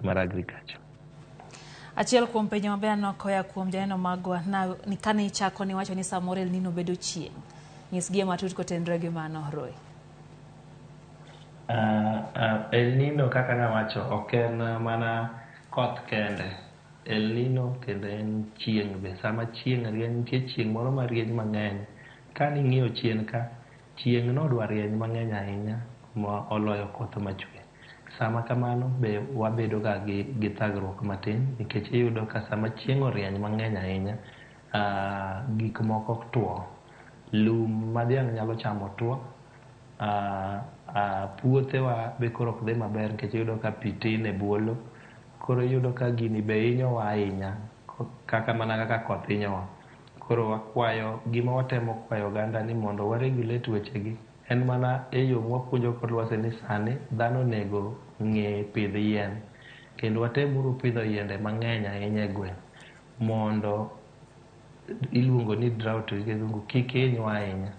mar agriculture. Achiel kuom penjo maber aneno koya kuom janeno magwa na ni kane ichako niwacho ni samoro El Nino bedo chieng'. Nyisgie matut kotenore gi mano, Roy. El Nino kaka nawacho ok en mana koth kende. El Nino kendo en chieng' be. Sama chieng' rieny, nitie chieng' moro marieny mang'eny. Ka ning'iyo chien ka, chieng' nodwa rieny mang'eny ahinya ma oloyo koth machwe. Sama kamano be wabedo ga gi thagruok matin nikech iyudo ka sama chieng' orieny mang'eny ahinya, gik moko tuo. Lum ma dhiang' nyalo chamo tuo, puothewa be koro ok dhi maber nikech iyudo ka pi tin e bwo lo. Koro iyudo ka gini be hinyowa ahinya kaka mana kaka koth hinyowa. Koro wakwayo, gima watemo kwayo oganda ni mondo wa regulate wechegi en mana e yo mwapuonjo kor lwasi ni sani dhano onego ng'e pidh yien. Kendo watemuru pidho yiende mang'eny ahinya e gweng' mondo iluongo ni drought gi kizungu kik hinywa ahinya.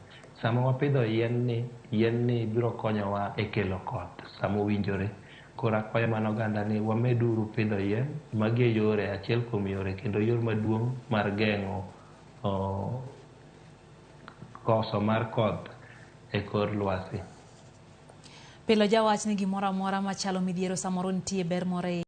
Sama wapidho yien ni, yien ni biro konyowa e kelo koth sama owinjore. Koro akwayo mana oganda ni wameduru pidho yien. Magi e yore, achiel kuom yore kendo yor maduong' mar geng'o koso mar koth e kor lwasi. Pile jawach ni gimoro amora machalo midhiero samoro nitie ber moro e